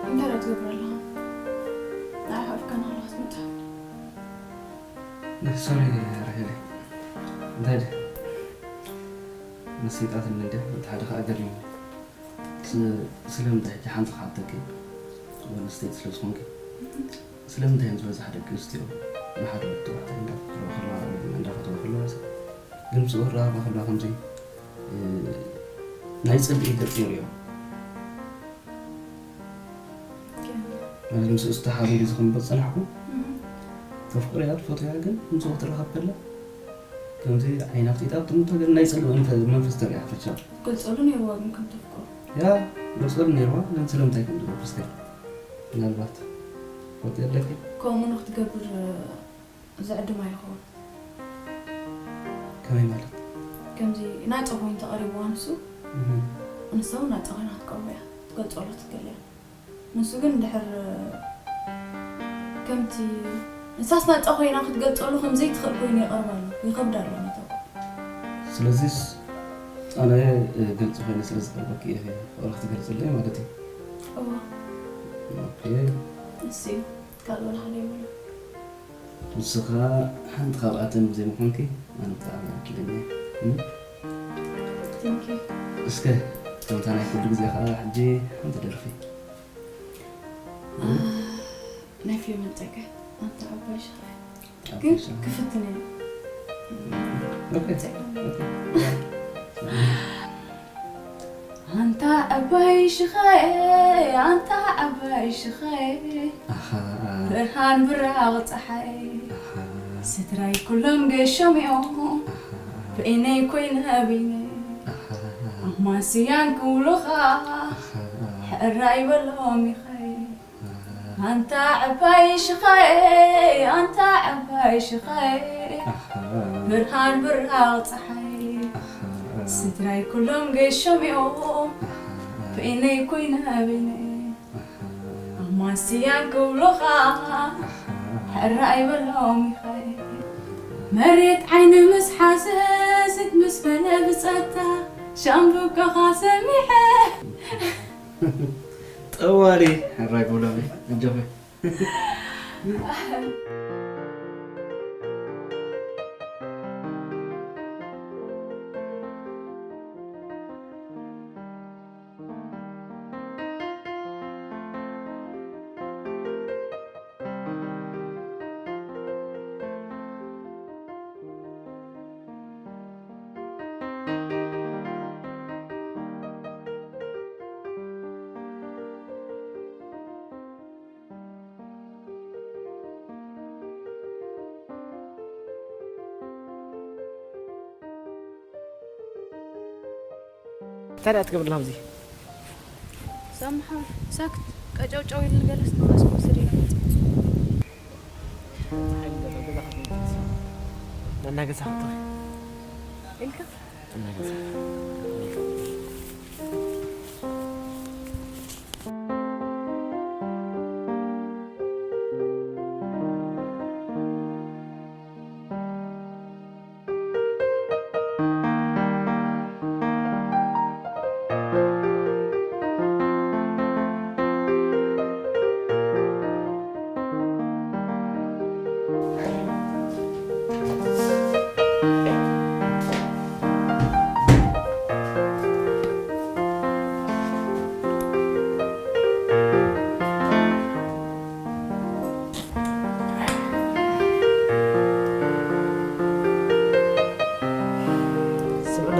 እንታይ ደኣ ትገብር ኣለኻ? ንዓይ ሓቂፍካ ናብላ ክትመጽእ። ሶሪ ራሄለይ። እንታይ ድያ? ንሰይጣት እንድያ፣ እቲ ሓደ ኸኣ ገሪሙ። ስ-፣ ስለምንታይ ሕጂ ሓንቲ ክሓተኪ፣ ጓል ኣንስተይቲ ስለ ዝኾንኪ፣ ስለምንታይ እዮም ዝበዝሓ ደቂ ኣንስትዮ ንሓደ ወዲ ተባዕታይ እንዳፍቅርኦ ከለዋ ወይ ድማ እንዳፈተወ ከለዋ፣ ግን ምስኡ ክራኸባ ከለዋ ከምዚ፣ እ፣ ናይ ጽልኢ ገጽ የርእዮም? ማለት ምስኡ ዝተሓቢሩ ዝኽንበት ጸናሕኩም? እህ። ተፍቅርያ፣ ትፈትውያ፣ ግን ምስኡ ክትራኸብ ከላ ከምዚ ዓይና ክትይጣጥምቶ፣ ግን ናይ ጽልኢ መንፈ-፣ መንፈስ ተርእያ ፈሻ። ገልጸሉ ነይርዋ ግን ከም ተፍቅሮ። ያ፣ ገልጸሉ ነይርዋ፣ ግን ስለምንታይ ከም ዝገብር እስከ ምናልባት ትፈልጢ ኣለኪ? ከምኡ ንክትገብር ዝዕድማ ይኸውን። ከመይ ማለት? ከምዚ ናጻ ኮይኑ ተቐሪብዋ ንሱ፣ እህ። ንሳ እውን ናጻ ኮይና ክትቀርቦ እያ። ትገልጸሉ ትኽእል እያ። ንሱ ግን እንድሕር ከምቲ ንሳስ ናጻ ኮይና ክትገልጸሉ ከም ዘይትኽእል ኮይኑ ይቐርባ ኣሎ። ይኸብዳ ኣሎ ነታ። ስለዚስ ኣነ፣ እ፣ ግልጺ ኮይነ ስለ ዝቐርበኪ ኢኺ ፍቕሪ ክትገልጽለይ ማለት እዩ። እወ። ኦኬ። እሱ እዩ። ካልእ ወላ ሓደ የብሉን። ንስኻ ሓንቲ ካብኣተን ዘይምዃንኪ ኣነ ብጣዕሚ ዕድለኛ እየ። እም? Thank you። እስከ ከምታ ናይ ኩሉ ግዜ ኸዓ ሕጂ ሓንቲ ደርፊ። አ፣ ናይ ፊልም ጸገ፣ ኣንታ ዓባይ ሽኻ። ዓባይ ግን ሽኻ። ክፍትን እየ። ኦኬ። ጸገ። ኦኬ። ኣንታ ዓባይ ሽኻየ፣ ኣንታ ዓባይ ሽኻየ፣ ኣሃ። ብርሃን ብራቕ ጸሓይ፣ ኣሃ። ስድራይ ኩሎም ገሾም እዮም፣ ኣሃ። በይነይ ኮይነ በይነይ፣ ኣሃ። ኣማስያን ክብሉኻ፣ ኣሃ። ሕራይ በሎም ይኸይ። ኣንታ ዓባይ ሽኻየ፣ ኣንታ ዓባይ ሽኻየ፣ ኣሃ። ብርሃን ብራቕ ጸሓይ፣ ኣሃ። ስድራይ ኩሎም ገሾም እዮም፣ ኣሃ። በይነይ ኮይነ በይነይ፣ ኣሃ። ኣማስያን ክብሉኻ፣ ኣሃ። ሕራይ በሎም ይኸይ። መሬት ዓይኒ ምስ ሓሰስት ምስ በለ ብጸታ፣ ሻምብቆኻ ሰሚዐ። ጠዋሊ ሕራይ በሎም፣ ኣጆኺ። እንታይ ደኣ ትገብር ኣለኻ ኣብዚ? ሳምሓ፣ ሳክት፣ ቀጨውጨው ኢሉ ገለስ ንፋስ ክወስድ ኢለ መጽእ። ናና ገዛ ክትሪ ኢልካ? ናና ገዛ።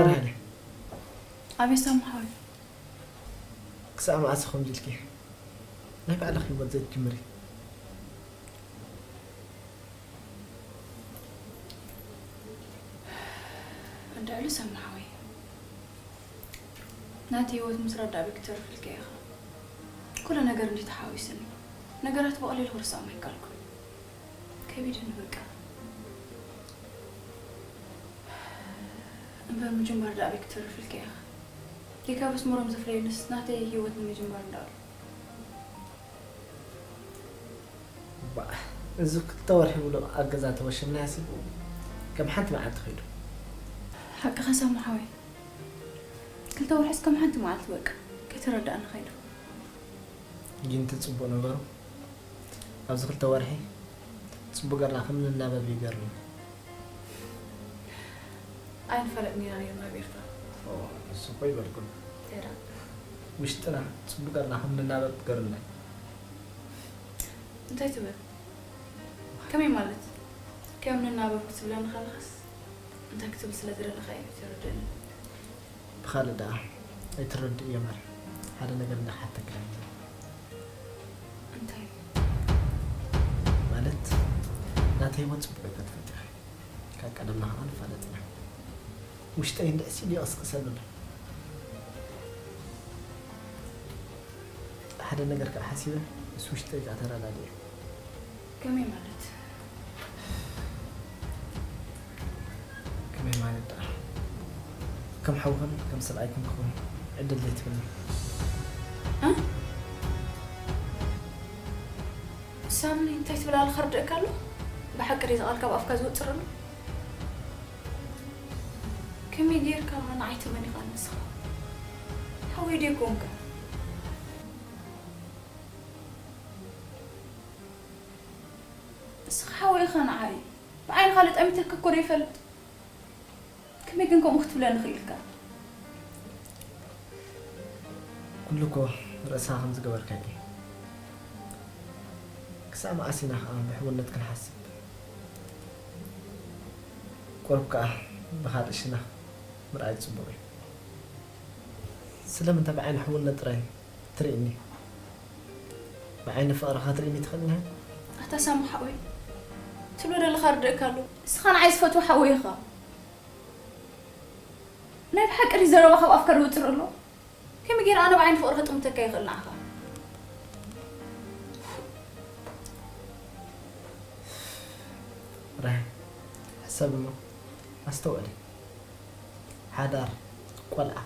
ራሄለ። ኣቤት ሳሙ ሓወይ። ክሳብ መዓስ ከምዚ ኢልኪ ናይ ባዕልኺ ህይወት ዘይትጅምሪ? እንድዕሊ ሳሙ ሓወይ፣ ናተይ ህይወት ምስ ረዳእ ቤት ክተርፍልካ ኢኻ። ኩሉ ነገር እንዲ ተሓዊስኒ፣ ነገራት ብቐሊሉ ክርስዖም ኣይከኣልኩን። ከቢድኒ በቃ። እምበር ምጅማር ደኣ ኣበይ ክትተርፍልካ ኢኻ? ዲካ በስመሮም ዘፍለየንስ ናተይ ህይወት ንምጅማር እንዳበሉ። ባእ፣ እዚ ክልተ ወርሒ ሙሉእ ኣብ ገዛ ተወሽብናዮሲ ከም ሓንቲ መዓልቲ ከይዱ። ሓቅኻ ሳሙ ሓወይ። ክልተ ወርሒስ ከም ሓንቲ መዓልቲ በቃ። ከይተረዳእና ከይዱ። ግን እቲ ጽቡቕ ነገሩ ኣብዚ ክልተ ወርሒ ጽቡቕ ጌርና ከም ንናበብ እዩ ገርምኒ። ኣይንፈለጥን ኢና ነይርና ቤርታ። ኦ፣ ንሱ እኮ ይበልኩን። ተራ። ውሽጥና ጽቡቕ ጌርና ከም ንናበብ ገርምና። እንታይ ትብል? ከመይ ማለት? ከም ንናበብ ክትብለኒ ከለኻስ እንታይ ክትብል ስለ ዝደለኻ እዩ ዘይተረድእኒ። ብኻልእ ደኣ ኣይትረድእዮ እምበር፣ ሓደ ነገር እንዳሓተካ እየ። እንታይ? ማለት፣ ናተይ ህይወት ጽቡቕ ኢኻ ትፈልጢ ኢኺ። ካብ ቀደምና ከኣ ንፋለጥ ኢና። ውሽጠይ እንድዕሲ ድዩ ይቕስቅሰኒ ኣሎ። ሓደ ነገር ከኣ ሓሲበ፣ ምስ ውሽጠይ ከኣ ተረዳዲኤ። ከመይ ማለት? ከመይ ማለት ደኣ? ከም ሓውኽን ከም ሰብኣይክን ክኹን ዕድል ዘይትህብኒ? እ? ሳሚ፣ እንታይ ትብል ኣለኻ? ርድእካ ኣሎ? ብሓቂ ድዩ እዚ ቃል ካብ ኣፍካ ዝወጽእ ዘሎ? ከመይ ጌርካ ንዓይ ትመኒኻ ንስኻ? ሓወይ ድዩ ኮንካ? ንስኻ ሓወይ ኢኻ ንዓይ። ብዓይንኻ ለጠሚተካ እኮ ዶ ይፈልጥ? ከመይ ግን ከምኡ ክትብለኒ ክኢልካ? ኩሉ እኮ ርእስኻ ከም ዝገበርካዮ እዩ። ክሳብ መኣስ ኢና ኸኣ ብሕውነት ክንሓስብ? ቁሩብ ከኣ ብኻልእ ሽነኽ ምርኣይ ጽቡቕ እዩ። ስለምንታይ ብዓይኒ ሕውነት ጥራይ ትርእይኒ? ብዓይኒ ፍቕሪ ኸትርእይኒ ትኽእልና? ኣታ ሳሙ ሓወይ፣ ትብሎ ዘለኻ ርድእካ ኣሎ። ንስኻ ንዓይ ዝፈትዎ ሓወይ ኢኻ። ናይ ብሓቂ ድዩ ዘረባ ካብ ኣፍካ ዝወጽእ ዘሎ? ከመይ ገይረ ኣነ ብዓይኒ ፍቕሪ ክጥምተካ ይኽእል ንዓኻ? ራሄል፣ ሕሰቢ እሞ ኣስተውዕሊ። ሓዳር፣ ቆልዓ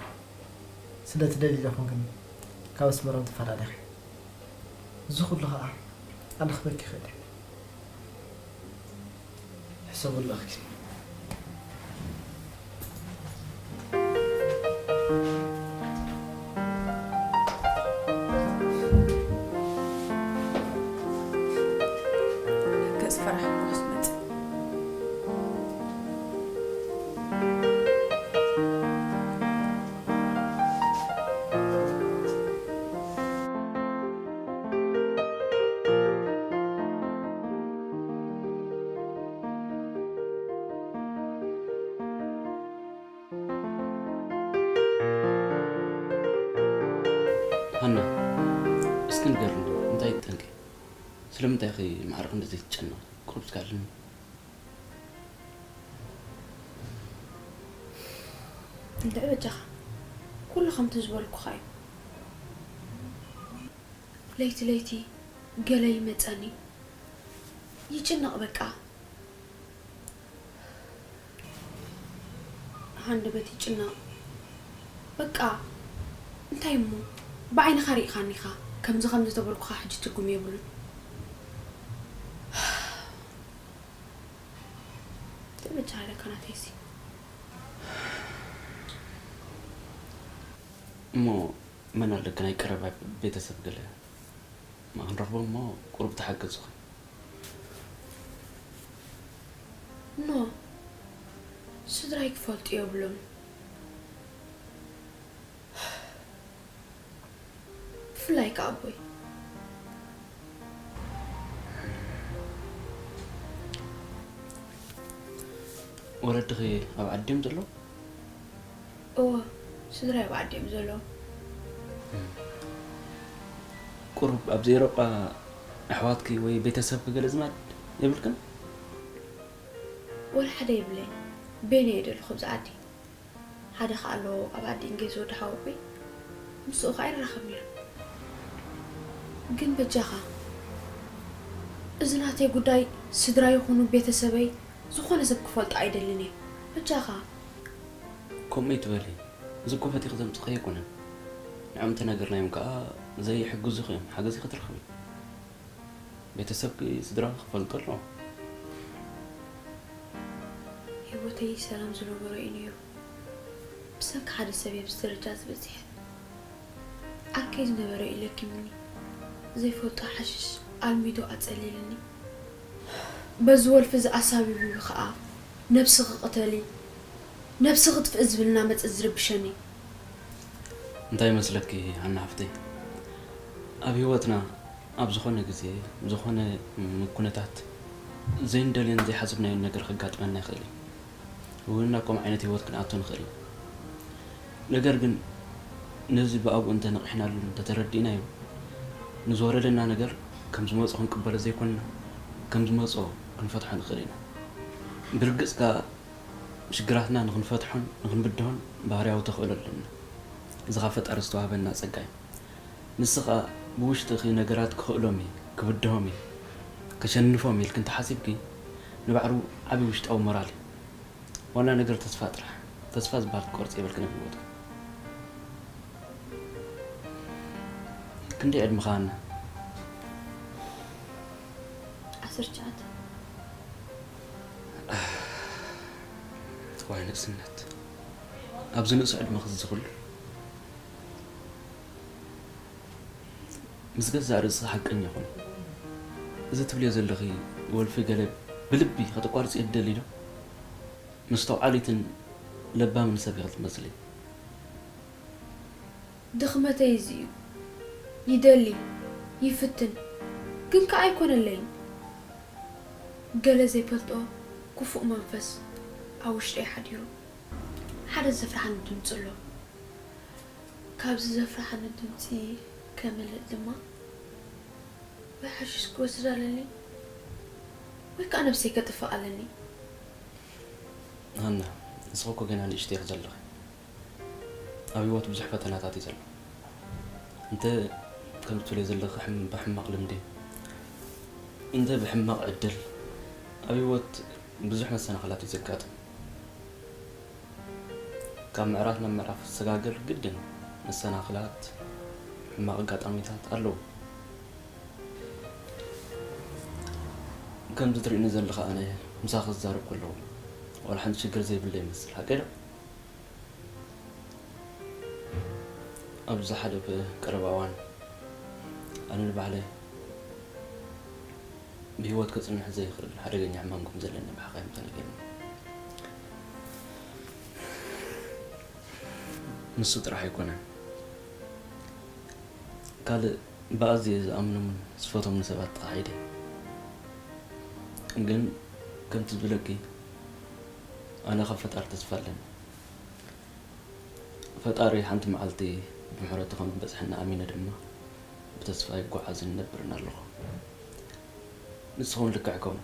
ስለ ትደልዪ ዶ ኾንክን ካብ ኣስመሮም ተፈላለኺ? እዚ ኩሉ ኸኣ ኣነ ክበኪ ይኽእል እየ። ሕሰብሉ ኣኽኪ። ገጽ ፈራሕ እኮ ዝመጽእ። ሃና፣ እስኪ ንገርኒ፣ እንታይ እዩ ጠንቂ? ስለምንታይ ኢኺ ማዕረ ክንድዚ ትጨነቒ? ቁሩብ እስከ ኣዕልልኒ። እንድዒ በጃኻ፣ ኩሉ ከምቲ ዝበልኩኻ እዩ። ለይቲ ለይቲ ገለ ይመጸኒ፣ ይጭነቕ በቃ። ሃንደበት ይጭነቕ። በቃ፣ እንታይ እሞ? ብዓይንኻ ርኢኻኒ ኢኻ። ከምዚ ከምዚ ተበልኩኻ ሕጂ ትርጉም የብሉን። ተበጃሃለካ ናተይሲ። እሞ መን ኣለካ ናይ ቀረባ ቤተሰብ ገለ? ማ ክንረኽቦም እሞ ቁሩብ ተሓገዙኺ። ኖ፣ ስድራይ ክፈልጡ የብሎም። ብፍላይ ከኣ ኣቦይ። ወለድኺ ኣብ ዓዲ ድዮም ዘለዉ? እወ፣ ስድራይ ኣብ ዓዲ እዮም ዘለዉ። ቁሩብ ኣብዚ ኤውሮጳ ኣሕዋትኪ ወይ ቤተሰብኪ ገለ ኣዝማድ የብልክን? ወላ ሓደ የብለይን። በይነይ እየ ዘለኹ ኣብዚ ዓዲ። ሓደ ኸኣ ኣሎ ኣብ ዓዲ እንግሊዝ ወዲ ሓወቦይ። ምስኡ ኸኣ ይራኸብ ነይሩ። ግን በጃኻ፣ እዚ ናተይ ጉዳይ ስድራ ይኹኑ ቤተሰበይ ዝኾነ ሰብ ክፈልጦ ኣይደልን እየ። በጃኻ። ከምኡ ኣይትበሊ። እዚ እኮ ፈቲኺ ዘምጽእኽዮ ኣይኮነን። ንዕኦም ተናገርናዮም ከኣ ዘይሕግዙኺ እዮም። ሓገዝ ኢኺ ትረኽቢ። ቤተሰብኪ ስድራኺ ክፈልጡ ኣለዎም። ህይወተይ ሰላም ዝነበሮ እዩ ነይሩ። ብሰንኪ ሓደ ሰብ እየ ኣብዚ ደረጃ እዚ በጺሐ። ዓርከይ ዝነበረ እዩ ለኪሙኒ። ዘይፈልጦ ሓሽሽ ኣልሚዱ ኣጸሊሉኒ። በዚ ወልፊ እዚ ኣሳቢቡ እዩ ኸኣ ነብስኺ ቅተሊ፣ ነብስኺ ጥፍኢ ዝብል እናመጸ ዝርብሸኒ። እንታይ ይመስለኪ ሃና ሓፍተይ? ኣብ ህይወትና ኣብ ዝኾነ ግዜ፣ ዝኾነ ኩነታት ዘይንደልዮን ዘይሓሰብናዮን ነገር ከጋጥመና ይኽእል እዩ። እውን ናብ ከምኡ ዓይነት ህይወት ክንኣቱ ንኽእል ኢና። ነገር ግን ነዚ ብኣግኡ እንተነቒሕናሉ እንተተረዲእናዮ፣ ንዝወረደና ነገር ከም ዝመጾ ክንቅበሎ ዘይኮንና፣ ከም ዝመጾ ክንፈትሖ ንኽእል ኢና። ብርግጽ ከኣ ሽግራትና ንኽንፈትሖን ንኽንብድሆን ባህርያዊ ተኽእሎ ኣለና። እዚ ካብ ፈጣሪ ዝተዋህበና ጸጋ እዩ። ንስኻ ብውሽጥኺ ነገራት ክኽእሎም እየ፣ ክብድሆም እየ፣ ከሸንፎም እየ ኢልኪ እንተሓሲብኪ፣ ንባዕሉ ዓቢ ውሽጣዊ ሞራል እዩ። ዋና ነገር ተስፋ ጥራሕ። ተስፋ ዝበሃል ክትቆርጺ የብልክን ኣብ ህይወትኪ። ክንደይ ዕድመኻ ሃና? ዓሰርተ ትሽዓተ። ዋይ ንእስነት። ኣብዚ ንእስ ዕድመኺ እዚ ኩሉ። ምስ ገዛእ ርእስኺ ሓቀኛ ኩኒ። እዚ ትብልዮ ዘለኺ ወልፊ ገለ ብልቢ ከተቋርጽዮ ትደልዪ ዶ? መስተውዓሊትን ለባምን ሰብ ኢኺ ትመስሊ። ድኽመተይ እዚ እዩ። ይደሊ፣ ይፍትን፣ ግን ከኣ ኣይኮነለይን። ገለ ዘይፈልጦ ክፉእ መንፈስ ኣብ ውሽጠይ ሓዲሩ። ሓደ ዘፍርሓኒ ድምጺ ኣሎ። ካብዚ ዘፍርሓኒ ድምጺ ከምልጥ ድማ ወይ ሓሽሽ ክወስድ ኣለኒ ወይ ከኣ ነብሰይ ከጥፍእ ኣለኒ። ሃና፣ ንስኺ እኮ ገና ንእሽቶ ኢኺ ዘለኺ። ኣብ ህይወት ብዙሕ ፈተናታት እዩ ዘሎ። እንተ ከም ትብልዮ ዘለኺ ሕም-፣ ብሕማቕ ልምዲ፣ እንተ ብሕማቕ ዕድል፣ ኣብ ህይወት ብዙሕ መሰናኽላት እዩ ዘጋጥም። ካብ ምዕራፍ ናብ ምዕራፍ ዝሰጋገር ግድን መሰናኽላት፣ ሕማቕ ኣጋጣሚታት ኣለዉ። ከምዚ ትርእኒ ዘለኻ ኣነ ምሳኺ ዝዛረብ ከለኹ ዋላ ሓንቲ ሽግር ዘይብለይ ይመስል፣ ሓቀይ ዶ? ኣብ ዝሓለፈ ቀረባ እዋን ኣነ ንባዕለይ ብህይወት ክጽንሕ ዘይኽእል ሓደገኛ ሕማም ከም ዘለኒ ብሓኻይም ተነጊሩኒ። ንሱ ጥራሕ ኣይኮነን፣ ካልእ ብኣዝየ ዝኣምኖምን ዝፈትዎምን ሰባት ተኻሒደ። ግን ከምቲ ዝብለኪ ኣነ ካብ ፈጣሪ ተስፋ ኣለኒ። ፈጣሪ ሓንቲ መዓልቲ ብምሕረቱ ከም ዝበጽሐና ኣሚነ ድማ ብተስፋ ይጓዓዝን እነብርን ኣለኹ። ንስኹም ልክዕ ከምኡ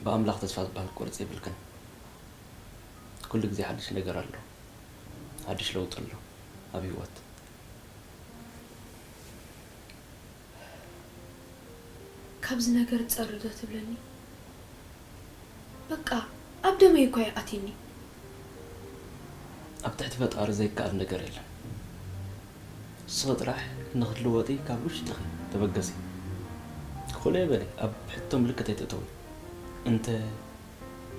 ብኣምላኽ ተስፋ ዝበሃል ክትቆርጽ የብልክን። ኩሉ ግዜ ሓድሽ ነገር ኣሎ፣ ሓድሽ ለውጢ ኣሎ ኣብ ህይወት። ካብዚ ነገር ጸሪ ዶ ትብለኒ? በቃ ኣብ ደመይ እኮ እዩ ኣትዩኒ። ኣብ ትሕቲ ፈጣሪ ዘይከኣል ነገር የለን። ንስኺ ጥራሕ ንኽትልወጢ ካብ ውሽጥኺ ተበገሲ። ክእለ በሊ ኣብ ሕቶ ምልክት ኣይትእተዊ። እንተ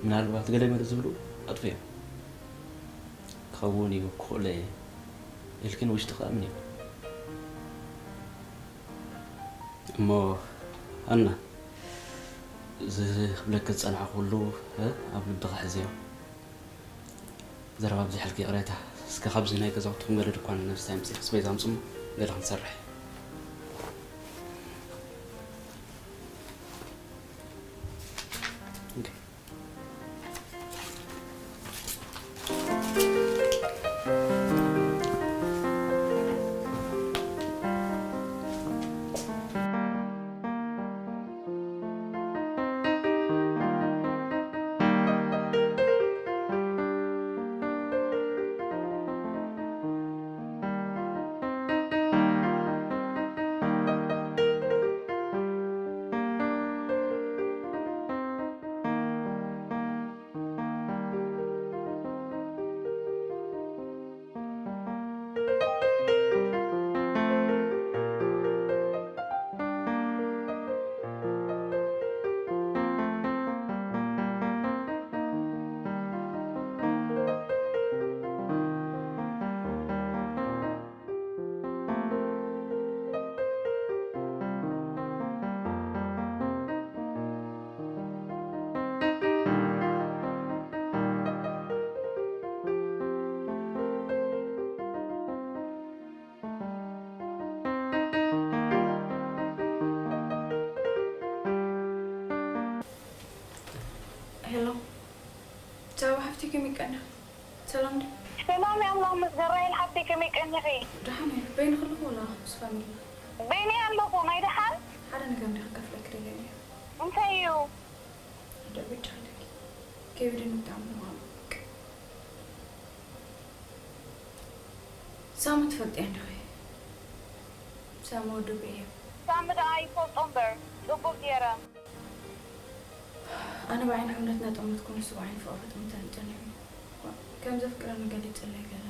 ምናልባት ገለ መለ ዝብሉ ኣጥፍዮም። ክኸውን እዩ ክኽእሎ እየ ኢልኪ ንውሽጥኺ ኣምኒ። እሞ ሃና፣ እዚ ክብለኪ ዝጸናሕኩ ኩሉ፣ እ፣ ኣብ ልብኺ ሕዝዮ። ዘረባ ኣብዚሐልኪ ይቕሬታ። እስከ ካብዚ ናይ ገዛውትኹም ገለ ድኳን ነብስታ የምጽእ፣ ኣስቤዛ ኣምጽእ እሞ ገለ ክንሰርሕ። ኦኬ። ዳዋ ሓፍቲ ከመይ ቀኒኺ? ሰላም ድዩ? ሰላም የኣምላኽ ይመስገን። ራሄል ሓፍተይ ከመይ ቀኒኺ? ደሓን እየ። በይንኺ ኣለኹ ወላ ምስ ፋሚሊ? በይነይ ኣለኹ። ናይ ደሓን? ሓደ ነገር እንዲኺ ከፍለኪ ደልየ እየ። እንታይ እዩ? ደብዳቤ ከይብድኒ ብጣዕሚ ሕማቕ። ሳሚ ትፈልጥያ እንዲኺ? ሳሚ ወዲ ቤየ። ሳሚ ደኣ ይፈልጦ እምበር፣ ጽቡቕ ገይረ። ኣነ ብዓይኒ ሕውነትና ጠመትኩ፣ ንሱ ብዓይኒ ፍቕሪ ጠምተኒ ጸኒሑ። ከም ዘፍቅረኒ ገሊጽለይ ገለ።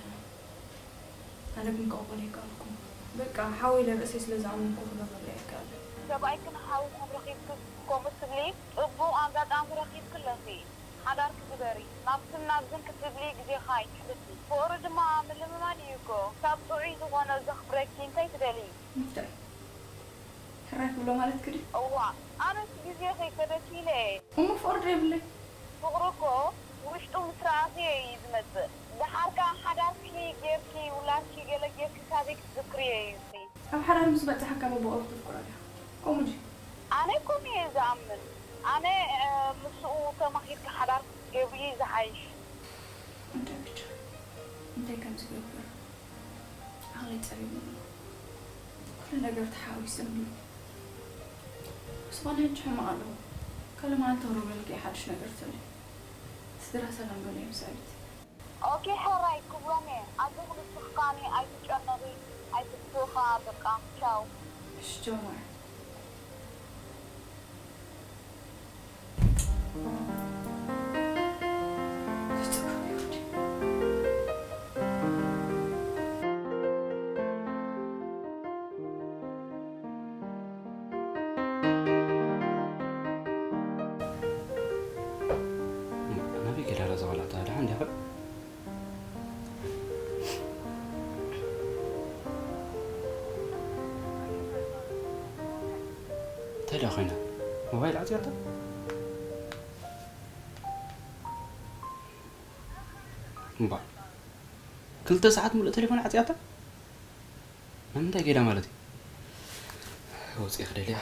ኣነ ግን ክቕበሎ ኣይከኣልኩን። በቃ፣ ሓወይ ኢለ ርእሰይ ስለ ዝኣመንኩ ክገብረሉ ኣይከኣልን። ሰብኣይክን ሓውኹም ረኺብክስ ከምኡ ትብሊ? ጽቡቕ ኣጋጣሚ ረኺብኪ ኣለኺ። ሓዳርኪ ግበሪ። ናብትን ናብዝን ክትብሊ ግዜኻ ኣይትሕልፊ። ፍቕሪ ድማ ምልምማድ እዩ እኮ። ካብ ጥዑይ ዝኾነ ዘኽብረኪ እንታይ ትደልዪ? እንታይ? ሕራይ ክብሎ ማለትኪ ድዩ? እዋእ፣ ኣነስ ግዜ ከይከደኪ ኢለ እየ። እሞ ፍቕሪ ዶ የብለይ? ፍቕሪ እኮ ውሽጡ ምስ ረኣኽዮ እዩ ዝመጽእ። ደሓር ከኣ ሓዳርኪ ጌርኪ፣ ውላድኪ ገለ ጌርኪ ካበይ ክትዝክርዮ እዩ እዚ? ኣብ ሓዳር ምስ በጻሕካ በብቕሩብ ተፍቅሮ ዲኻ? ከምኡ ድዩ? ኣነ ከምኡ እየ ዝኣምን። ኣነ፣ እ፣ ምስኡ ተማኺርካ ሓዳር ክትገብሪ እዩ ዝሓይሽ። እንታይ ብቻ፣ እንታይ ከም ዝገብር ዓቕለይ ጸቢቡ ኣሎ። ኩሉ ነገር ተሓዋዊሱኒ ኣሎ። ብዝኾነ ሕጂ ሕማቕ ኣለኹ። ካልእ መዓልቲ ክረኽበልኪ እየ ሓድሽ ነገር ተልዩ። ስድራ ሰላም በልዮም ሳቢት። ኦኬ ሕራይ ክብሎም እየ። ኣጆኺ ንስኺ ከኣኒ ኣይትጨነቒ፣ ኣይትፍትኺ በቃ ቻው። እሺ ቻው ማር። ናበይ ከይዳ እዛ ቆልዓ? ደሓን ድያ? እንታይ ደኣ ኮይና? ሞባይል ዓጽያታ? እምባ። ክልተ ሰዓት ሙሉእ ቴሌፎን ዓጽያታ? ንምንታይ ከይዳ ማለት እዩ? ወፂኢ ክደልያ።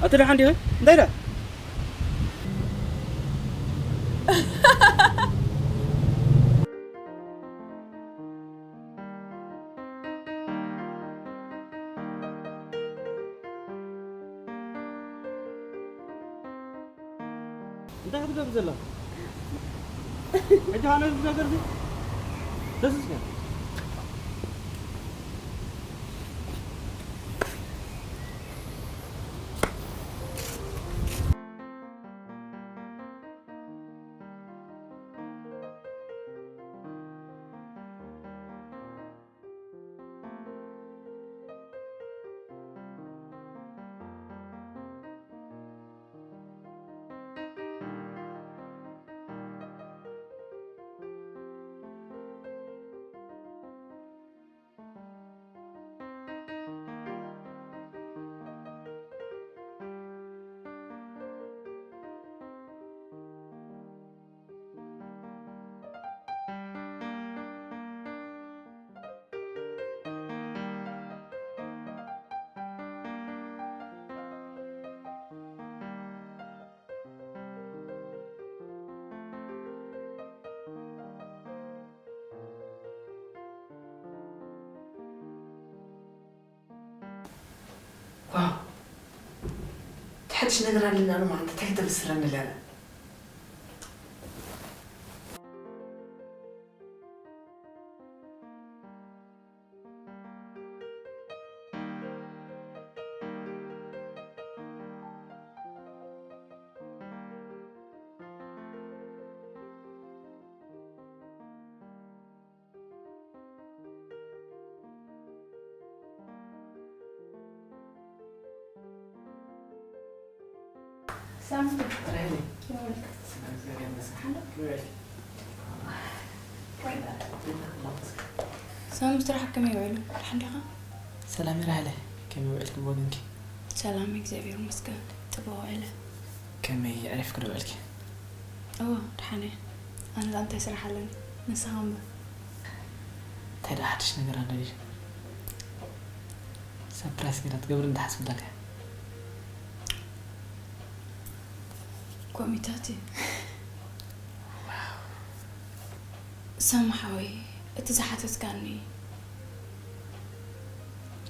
ኣቲ ደሓን ዲኺ? እንታይ ደኣ? እንታይ ክትገብር ዘለኻ? ሕጂ ኸኣ ነዚ ነገር እዚ ደስ እስከ። ሕድሽ ነገር ኣለና ሎማዓንቲ እንታይ ክተበስረኒ ለረ? ሳሚ፣ ራሄለይ። ሰላም፣ ስራሕ ከመይ ውዒሉ? ደሓን ዲኻ? ሰላም ራሄለይ፣ ከመይ ውዒልኪ ብወገንኪ? ሰላም፣ እግዚኣብሔር ይመስገን። ጽቡቕ ውዒለ። ከመይ ኣዕሪፍኪ ዶ ውዒልኪ? እወ፣ ደሓን እየ። ኣነ ደኣ እንታይ ስራሕ ኣለኒ? ንስኻ እምበር። እንታይ ደኣ ሓድሽ ነገር ኣሎ ድዩ? ሰርፕራይዝ ገይረ ትገብር እንዳሓስብ ኣለካ። ኮሚታት እዩ። ሳሚ ሓወይ፣ እቲ ዝሓተትካኒ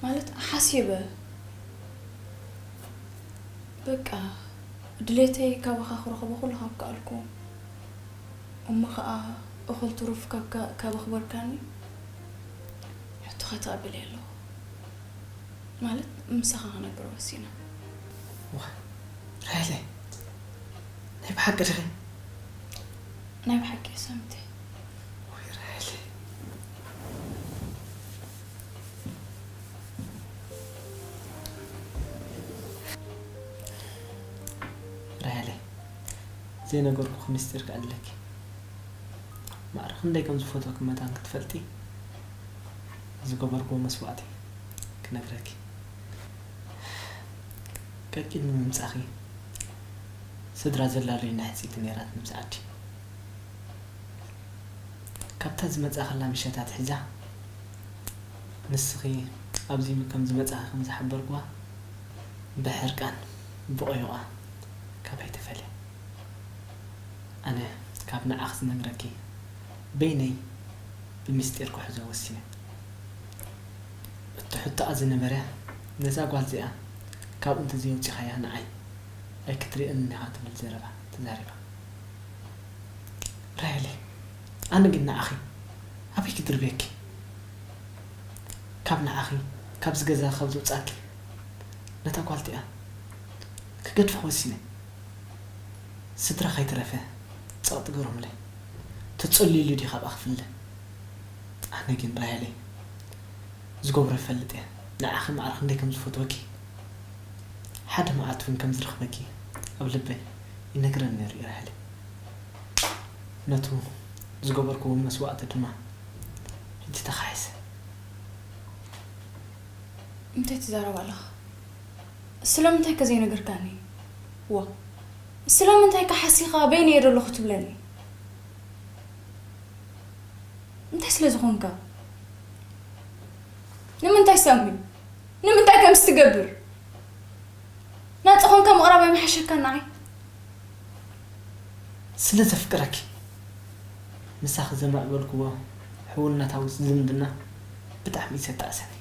ማለት ሓሲበ በቃ ድሌተይ ካባኻ ክረኽቦ ኩሉ ካብ ከኣልኩ እሞ ኸኣ እኹል ትሩፍ ካብ ከ- ካብ ኣኽበርካኒ ሕቶኻ ተቐቢለ ኣለኹ። ማለት ምሳኻ ክነብር ወሲነ። ዋ፣ ራሄለ፣ ናይ ብሓቂ ዲኺ? ናይ ብሓቂ እየ ሳምተይ። ወይ ራሄለ። ራሄለ፣ ዘይነገርኩኺ ምስጢር ክኣልለኪ። ማዕረ ክንደይ ከም ዝፈትወኪ መታን ክትፈልጢ ዝገበርክዎ መስዋእቲ ክነግረኪ። ቀቂድሚ ምምጻኺ ስድራ ዘላሉይና ሕጽይቲ ነይራት ነብሲ ዓዲ። ካብታ ዝመጻእክላ ምሸት ኣትሒዛ ንስኺ ኣብዚ ከም ዝመጻኺ ከም ዝሓበርክዋ ብሕርቃን ብቆይቋ ካባይ ተፈልያ። ኣነ ካብ ንዓኺ ዝነግረኪ በይነይ ብምስጢር ክሕዞ ወሲነ። እቲ ሕቶኣ ዝነበረ ነዛ ጓል እዚኣ ካብኡ እንተዘየውጺኻያ ንዓይ ኣይክትርእየንን ኢኻ ትብል ዘረባ ተዛሪባ። ራሄለይ፣ ኣነ ግን ንዓኺ ኣበይ ክድርብየኪ? ካብ ንዓኺ ካብዚ ገዛ ካብ ዘውጻኪ ነታ ጓል እቲኣ ክገድፋ ወሲነ። ስድራ ከይተረፈ ጸቕጢ ገሮምለይ። ተጸልዩሉ ድዩ ካብኣ ክፍለ? ኣነ ግን ራሄለይ ዝገብሮ ይፈልጥ እየ። ንዓኺ ማዕረ ክንደይ ከም ዝፈትወኪ፣ ሓደ መዓልቲ እውን ከም ዝረኽበኪ ኣብ ልበይ ይነግረኒ ነይሩ እዩ ራሄለይ። ነቱ ዝገበርክዎ መስዋእቲ ድማ ሕጂ ተኻሒሰ። እንታይ ትዛረብ ኣለኻ? ስለምንታይ ከ ዘይነገርካኒ? ዋ፣ ስለምንታይ ከ ሓሲኻ በይነይ እየ ዘለኹ ትብለኒ? እንታይ ስለ ዝኾንካ? ንምንታይ ሳሚ? ንምንታይ ከምዚ ትገብር? ናጻ ኾንካ ምቕራብ ኣይምሓሸካን ንዓይ? ስለ ዘፍቅረኪ። ምሳኺ ዘማዕበልክዎ ሕውነታዊ ዝምድና ብጣዕሚ እዩ ዘጣዕሰኒ።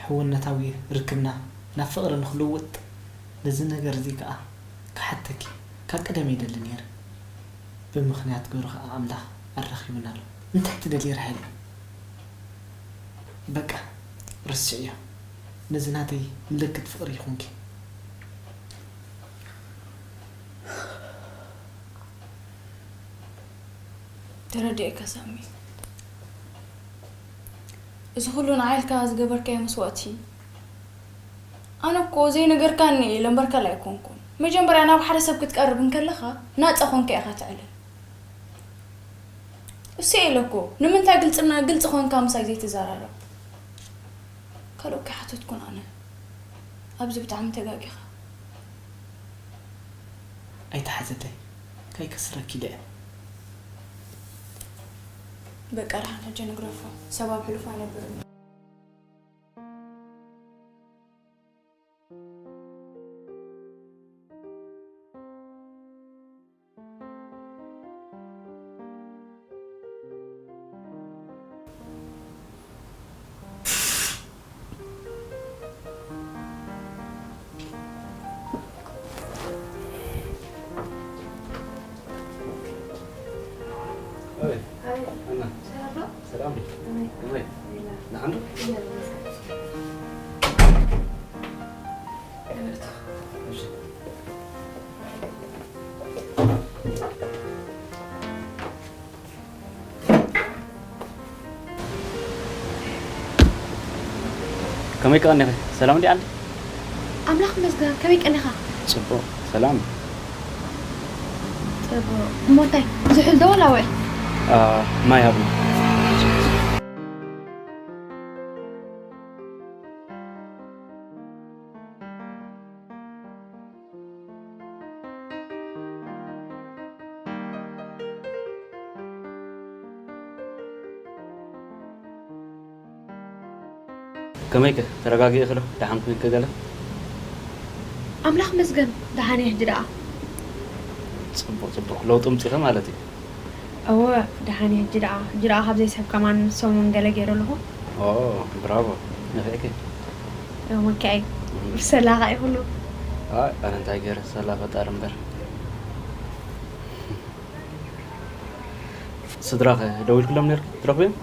ሕውነታዊ ርክብና ናብ ፍቕሪ ንኽልውጥ ነዚ ነገር እዚ ከኣ ክሓተኪ ካብ ቀደም ይደሊ ነይረ። ብምኽንያት ገሩ ከኣ ኣምላኽ ኣራኺቡና ኣሎ። እንታይ ትደልዪ ራሄል? በቃ ርስዕዮ። ነዚ ናተይ ምልክት ፍቕሪ ይኹንኪ። ተረዲኤካ ሳሚ። እዚ ኩሉ ንዓይ ኢልካ ዝገበርካዮ መስዋእቲ ኣነ እኮ ዘይነገርካኒ እየ ለምበርካል ኣይኮንኩን። መጀመርያ ናብ ሓደ ሰብ ክትቀርብ እንከለኻ ናጻ ኮንካ ኢኻ ትዕልል። እሱ ኢለ እኮ ንምንታይ ግልጽና ግልጽ ኮንካ ምሳይ ዘይትዘራረብ? ካልኦት ከይሓተትኩን ኣነ ኣብዚ ብጣዕሚ ተጋጊኻ። ኣይትሓዘለይ፣ ከይከስረኪ ኢለ እየ። በቃ ደሓን ሕጂ ንግረፎ፣ ሰብ ኣብ ሕሉፍ ኣይነብርን እዩ። ሰላም ዶ? ሰላም ዶ? ከመይ? ከመይ? ከመይ? ንዓንዶ? እሺ። ከመይ ቀኒኺ? ሰላም እንዲ ዓዲ? ኣምላኽ ይመስገን። ከመይ ቀኒኻ? ጽቡቕ። ሰላም። ጽቡቕ። እሞ እንታይ? ዝሑል ዶ ዋላ ውዕል? አ፣ ማይ ሃብኒ። ከመይከ ተረጋጊእኺ ዶ? ደሓን ኮይንኪ ገለ? ኣምላኽ መስገን ደሓን እየ ሕጂ ደኣ። ጽቡቕ ጽቡቕ፣ ለውጢ ኣምጺእኺ ማለት እዩ። እወ፣ ደሓን እየ ሕጂ ደኣ። ሕጂ ደኣ ካብ ዘይስሕብ ከማን ሰሙን ገለ ገይረ ኣለኹ። ኦ፣ ብራቮ፣ ነፊዕኪ። እወ፣ መካይ ብሰላኻ እዩ ኩሉ። ኣይ፣ ኣነ እንታይ ገይረ፣ ሰላ ፈጣሪ እምበር። ስድራኸ ደዊልክሎም ነርኪ? ትረኽብዮም?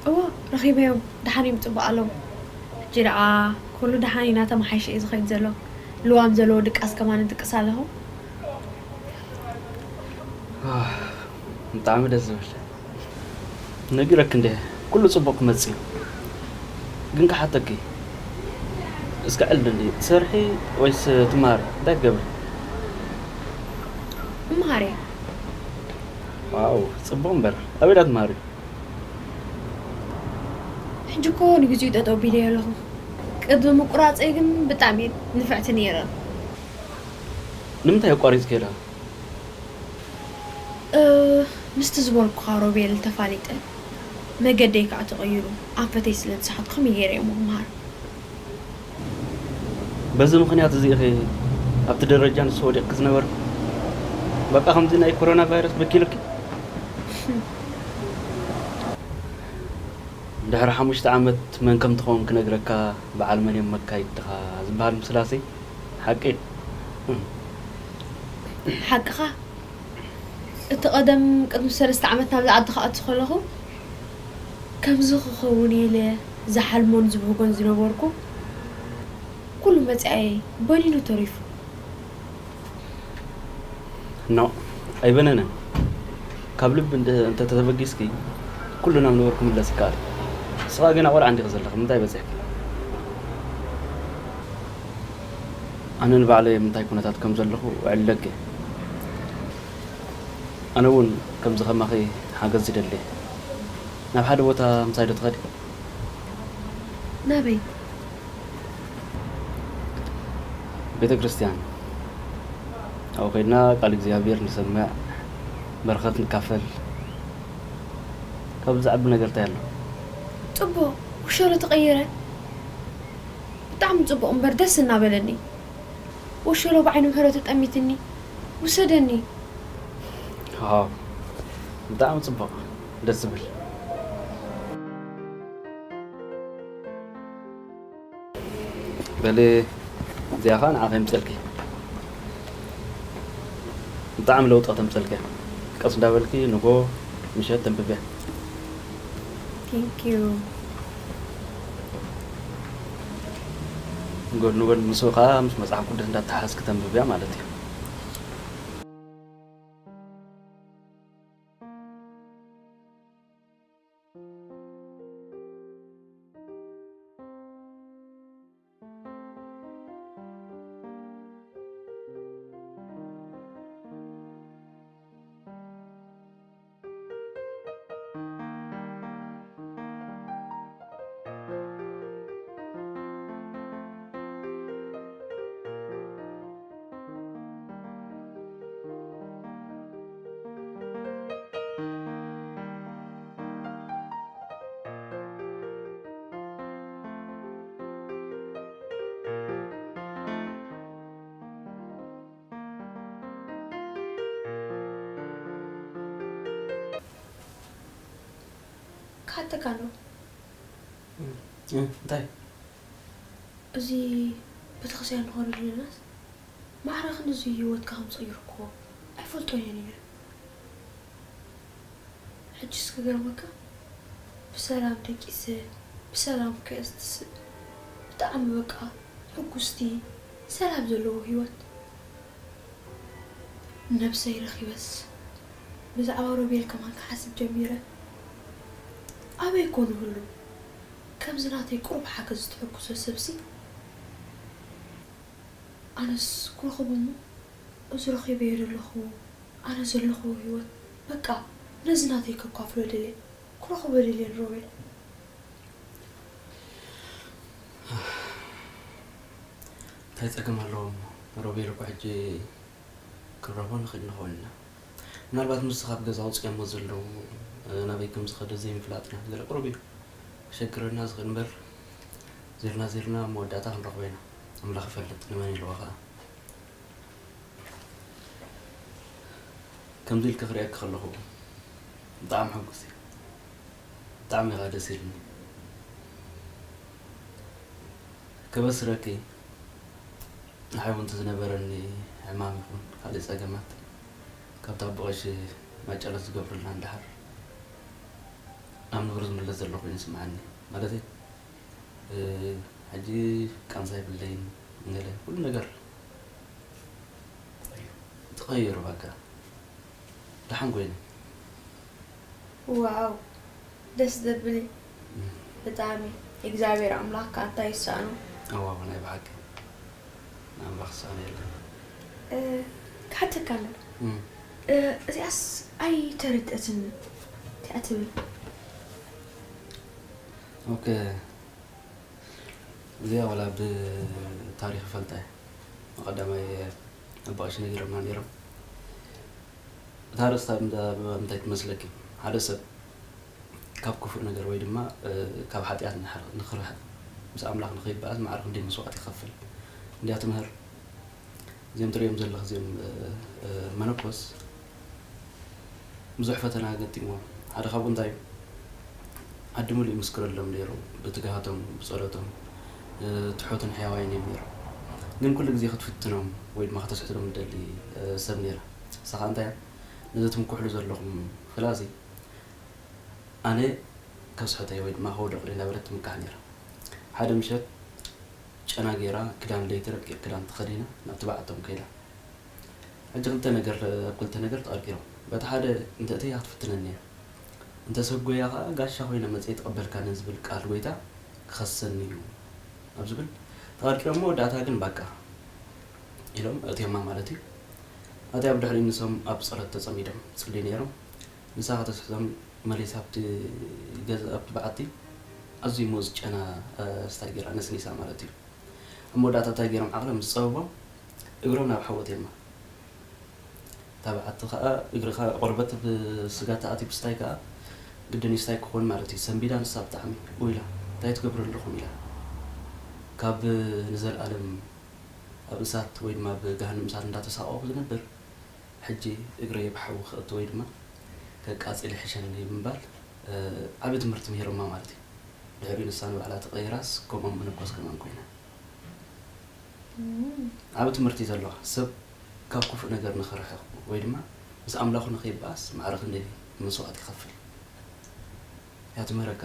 እወ፣ ረኺበዮም። ደሓን እዮም፣ ጽቡቕ ኣለዉ። ሕጂ ደኣ ኩሉ ደሓን እዩ፣ እናተመሓየሸ እዩ ዝኸይድ ዘሎ። ልዋም ዘለዎ ድቃስ ከማን እድቅስ ኣለኹ። ኣህ፣ ብጣዕሚ ደስ ዝብል። ነጊረኪ እንደ ኩሉ ጽቡቕ ክመጽእ እዩ። ግን ክሓተኪ፣ እስከ ዕልዲ እንዲ ትሰርሒ ወይስ ትመሃሪ? እንታይ ትገብሪ? እመሃር እየ። ዋው፣ ጽቡቕ እምበር። ኣበይ ዳ ትመሃሪ? ሕጂ እኮ ንግዚኡ ጠጠው ቢለ ኣለኹ። ቅድሚ ምቁራጸይ ግን ብጣዕሚ እየ ንፍዕቲ ነይረ። ንምንታይ ኣቋሪጽክዮ ደኣ? እ፣ ምስቲ ዝበልኩኻ ሮቤል ተፋሊጠ፣ መገደይ ከኣ ተቐይሩ፣ ኣንፈተይ ስለ ዝሰሓትኩ ከመይ ገይረ እየ እሞ ክመሃር? በዚ ምኽንያት እዚ ኢኺ ኣብቲ ደረጃ ንሱ ወዲቕኪ ዝነበርኪ? በቃ ከምዚ ናይ ኮሮና ቫይረስ በኪሉኪ? ድሕሪ ሓሙሽተ ዓመት መን ከም ትኸውን ክነግረካ፣ በዓል መን እዮም መካይድትኻ ዝበሃል ምስላሲ ሓቂ እዩ። ሓቅኻ፣ እቲ ቀደም ቅድሚ ሰለስተ ዓመት ናብዚ ዓዲ ክኣቱ ከለኹ፣ ከምዚ ክኸውን ኢለ ዝሓልሞን ዝብህጎን ዝነበርኩ፣ ኩሉ መጻኢየይ በኒኑ ተሪፉ። ኖ፣ ኣይበነነን። ካብ ልቢ እንተ-፣ እንተተበጊስኪ፣ ኩሉ ናብ ነበሩ ክምለስ ይከኣል። ንስኻ ገና ቆልዓ እንዲኺ ዘለኺ፣ ምንታይ በጺሕኪ? ኣነ ንባዕለይ ኣብ ምንታይ ኩነታት ከም ዘለኹ እዕለኪ። ኣነ እውን ከምዚ ከማኺ ሓገዝ ይደሊ። ናብ ሓደ ቦታ ምሳይ ዶ ትኸዲ? ናበይ? ቤተ ክርስቲያን። ኣብኡ ከይድና ቃል እግዚኣብሔር ንሰምዕ፣ በረኸት ንካፈል። ካብዚ ዝዓቢ ነገር እንታይ ኣሎ? ጽቡቕ፣ ውሸሎ ተቐየረ። ብጣዕሚ ጽቡቕ እምበር ደስ እናበለኒ። ወሸሎ ብዓይኒ ምሕረቱ ጠሚትኒ። ውሰደኒ። ዋው፣ ብጣዕሚ ጽቡቕ፣ ደስ ዝብል። በሊ፣ እዚኣ ኸኣ ንዓኺ የምጽልኪ። ብጣዕሚ ለውጢ ከተምጽልኪ እያ። ቀስ እንዳበልኪ ንጎ ምሸት ተንብብያ። Thank you። ጎድኒ ጎድኒ ምስኡ ኸኣ ምስ መጽሓፍ ቅዱስ እንዳተሓዝኪ ተንብብያ ማለት እዩ። ክሓተካ ኣሎ። እ፣ እንታይ? እዚ ቤተክርስትያን ንኸዶ ዘለናስ ማዕረ ክንድዚ ህይወትካ ከም ዝቐየርኩዎ ኣይፈልጦን እየ ነይረ። ሕጂ እስኪ ገርመካ፣ ብሰላም ደቂሰ፣ ብሰላም ከየስትስእ፣ ብጣዕሚ በቃ ሕጉስቲ፣ ሰላም ዘለዎ ህይወት። ነብሰይ ረኺበስ፣ ብዛዕባ ሮቤል ከማን ክሓስብ ጀሚረ። ኣበይ ኮን ይህሉ? ከምዚ ናተይ ቁሩብ ሓገዝ ትሕግዞ ሰብሲ፣ ኣነስ ክረኽቦ እሞ፣ እዚ ረኺበዮ ዘለኹ፣ ኣነ ዘለኹ ህይወት፣ በቃ፣ ነዚ ናተይ ከካፍሎ ደልየ፣ ክረኽቦ ደልየ ንሮቤል። እንታይ ጸገም ኣለዎ እሞ? ሮቤል እኮ ሕጂ ክንረኽቦ ንኽእል ንኸውን ኢና። ምናልባት ምስቲ ካብ ገዛ ኣውጺኦሞ ዘለዉ፣ እ፣ ናበይ ከም ዝኸደ ዘይምፍላጥና ገለ ቅሩብ እዩ። ክሸግረና ዝኽእል እምበር፣ ዚርና ዚርና ኣብ መወዳእታ ክንረኽቦ ኢና። ኣምላኽ ይፈልጥ ንመን ኢልዎ ኸኣ። ከምዚ ኢልኪ ክርእየኪ ከለኹ ብጣዕሚ ሕጉስ እየ። ብጣዕሚ ኢኻ ደስ ኢልኒ። ከበስረኪ፣ ንሓይ እውን እቲ ዝነበረኒ ሕማም ይኹን ካልእ ጸገማት፣ ካብታ ብቐሺ ማጨለት ዝገብሩልና እንድሓር ናብ ንቡር ዝምለስ ዘሎ ኮይኑ ይስምዓኒ። ማለተይ፣ እ፣ ሕጂ ቃንዛ የብለይን፣ ገለ ኩሉ ነገር ተቐይሩ፣ በቃ ደሓን ኮይነ። ዋው፣ ደስ ዘብል እዩ ብጣዕሚ። እግዚኣብሔር ኣምላኽ ከኣ እንታይ ይሰኣኖ? ኣዋው፣ ናይ ብሓቂ ንኣምላኽ ዝሰኣኖ የለን። እ፣ ክሓተካ ኣሎ። እም። እ፣ እዚኣስ ኣይተረድአትን። እንታይ እያ ትብል? ኦኬ፣ እዚኣ ዋላ ብታሪኽ ይፈልጣ እየ። ብቐዳማይ ኣቦ ቀሺ ነጊሮምና ነይሮም። እታ ኣርእስታ እንዳ እንታይ ትመስለኪ? ሓደ ሰብ ካብ ክፉእ ነገር ወይ ድማ፣ እ፣ ካብ ሓጢኣት ንሓር-፣ ንኽርሕቕ፣ ምስ ኣምላኽ ንኸይበኣስ ማዕረ ክንደይ መስዋእቲ ይኸፍል እንድያ ትምህር። እዚኦም ትርእዮም ዘለኽ እዚኦም፣ እ፣ እ፣ መነኮስ ብዙሕ ፈተና ገጢምዎም። ሓደ ካብኡ እንታይ እዩ? ዓዲ ሙሉእ ይምስክረሎም ነይሩ፣ ብትግሃቶም፣ ብጸሎቶም፣ እ፣ ትሑትን ሕያዋይን እዮም ነይሮም። ግን ኩሉ ግዜ ክትፍትኖም ወይ ድማ ከተስሕቶም ትደሊ፣ እ፣ ሰብ ነይራ። ንሳ ኸኣ እንታይ እያ? ነዚ ትምክሕሉ ዘለኹም ፍላሲ ኣነ ከስሕቶ እየ ወይ ድማ ከውድቕ እየ እናበለት ትምካሕ ነይራ። ሓደ ምሸት ጨና ገይራ፣ ክዳን ለይቲ ረቂቕ ክዳን ተኸዲና ናብቲ በዓቶም ከይዳ። ሕጂ ክልተ ነገር፣ ኣብ ክልተ ነገር ተቐርቂሮም። በቲ ሓደ እንተ እተያ ክትፍትነኒ እያ። እንተ ሰጎያ ኸኣ ጋሻ ኮይነ መጺኤ ትቐበልካኒ ዝብል ቃል ጎይታ ክኸሰኒ እዩ ኣብ ዝብል ተቐርቂሮም። መወዳእታ ግን ባቃ ኢሎም ኣእትዮማ ማለት እዩ። ኣትያ ብድሕሪኡ ንሶም ኣብ ጸሎት ተጸሚዶም ይጽልዩ ነይሮም። ንሳ ከተስሕቶም መሊሳ ኣብቲ ገዛ፣ ኣብቲ በዓቲ ኣዝዩ ሙዝ ጨና፣ እ፣ ስታይ ገይራ ነስኒሳ ማለት እዩ። ኣብ መወዳእታ እንታይ ገይሮም ዓቕሎም ዝጸበቦም እግሮም ናብ ሓዊ ኣትዮማ። እታ በዓቲ ከኣ እግሪ ከኣ ቆርበት ብስጋ ተኣትዩ ብስታይ ከኣ ግድን እዩ ስታይ ክኾን ማለት እዩ። ሰንቢዳ ንሳ ብጣዕሚ ኡ ኢላ፣ እንታይ ትገብሩ ኣለኹም ኢላ። ካብ ንዘለኣለም ኣብ እሳት ወይ ድማ ኣብ ገሃነም እሳት እንዳተሳቐኹ ዝነብር፣ ሕጂ እግረይ ብሓዊ ክእቱ ወይ ድማ ከቃጽል ይሕሸኒ ብምባል፣ እ፣ ዓቢ ትምህርቲ ምሂሮማ ማለት እዩ። ድሕሪኡ ንሳ ንባዕላ ተቐይራስ ከምኦም መነኮስ ከማን ኮይና። እም። ዓቢ ትምህርቲ እዩ ዘለዋ። ሰብ ካብ ክፉእ ነገር ንኽርሕቕ ወይ ድማ ምስ ኣምላኹ ንኸይበኣስ ማዕረ ክንደይ መስዋእቲ ይኸፍል እያ ትምህረካ።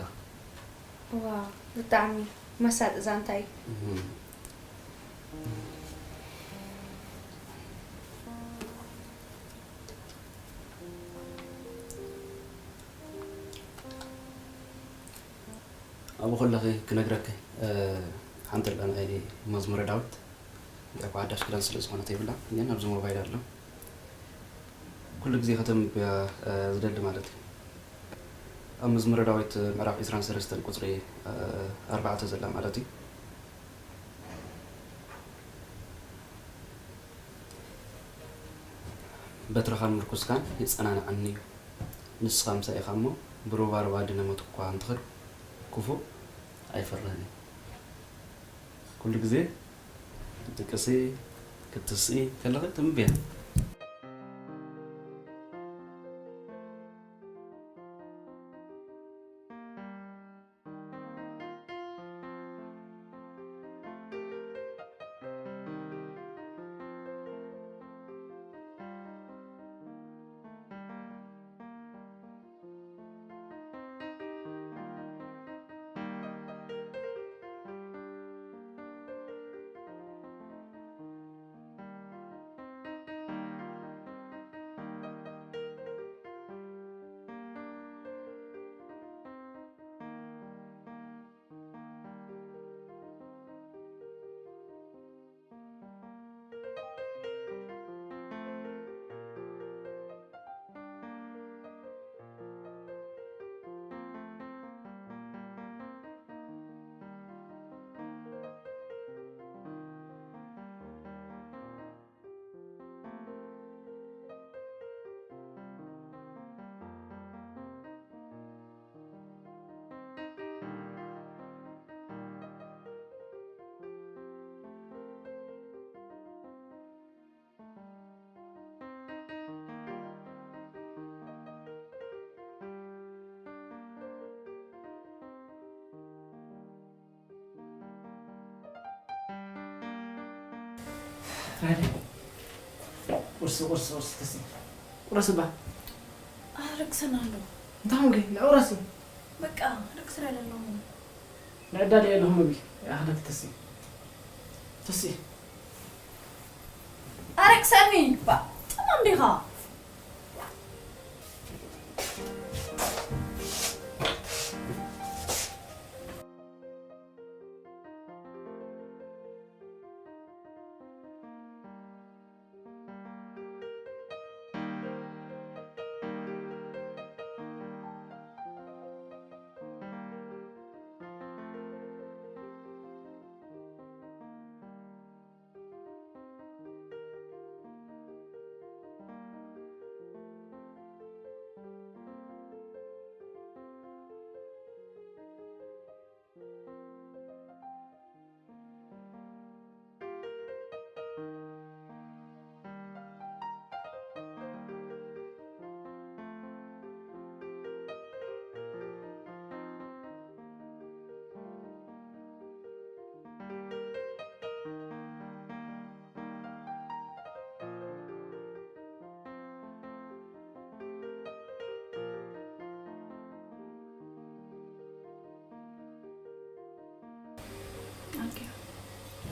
ዋው፣ ብጣዕሚ መሳጢ ዛንታ እዩ። እም። ኣብኡ ከለኺ ክነግረኪ፣ እ፣ ሓንቲ ኣላ ናይ መዝሙረ ዳዊት፣ እንታይ እኳ ሓዳሽ ክዳን ስለ ዝኾነት የብላን፣ ግን ኣብዚ ሞባይል ኣሎ። ኩሉ ግዜ ከተንብብያ፣ እ፣ ዝደሊ ማለት እዩ። ኣብ መዝሙረ ዳዊት ምዕራፍ ዕስራን ሰለስተን ቁጽሪ፣ እ፣ ኣርባዕተ ዘላ ማለት እዩ። በትርኻን ምርኩስካን የጸናንዓኒ እዩ። ንስኻ ምሳይ ኢኻ እሞ፣ ብሩባሩብ ኣድነ ሞት እኳ እንትኸድ፣ ክፉእ ኣይፈርህን እዩ። ኩሉ ግዜ ክትድቅሲ፣ ክትስኢ ከለኺ ተንብብያ። ራዲ። ቁርሲ፣ ቁርሲ፣ ቁርሲ፣ ተሲ። ቁረስ እባ። ኣረክሰን ኣሎ። እንታይ ኾንኪ? ንዑ ቁረሲ። በቃ ኣረክሰን ኣለኹ። ንዕዳል እየ ኣለኹ ምግቢ። ይኣኽለኪ ተሲ። ተሲ። ኣረክሰኒ። ባ ጥማም ዲኻ?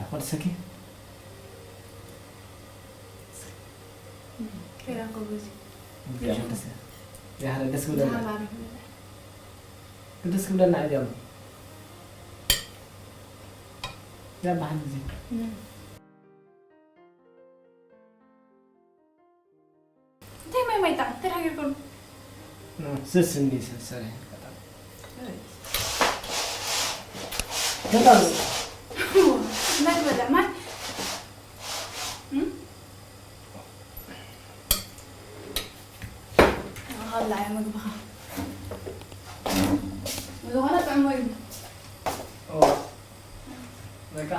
ኣኮድሰኪ ኬራ ጎበዝ። ያህረ ደስ ክብለና ደስ ክብለና እዩ። ያ ባህል ጊዜ እንታይ ማይ ማይ ጣዕም ተዳጊርኩም? ስስ እንዲ ስሰሪ ናይ በላ ማይ ሃላ እዩ ምግብኻ። ዝኾነ ጥዕሞ እዩ። በቃ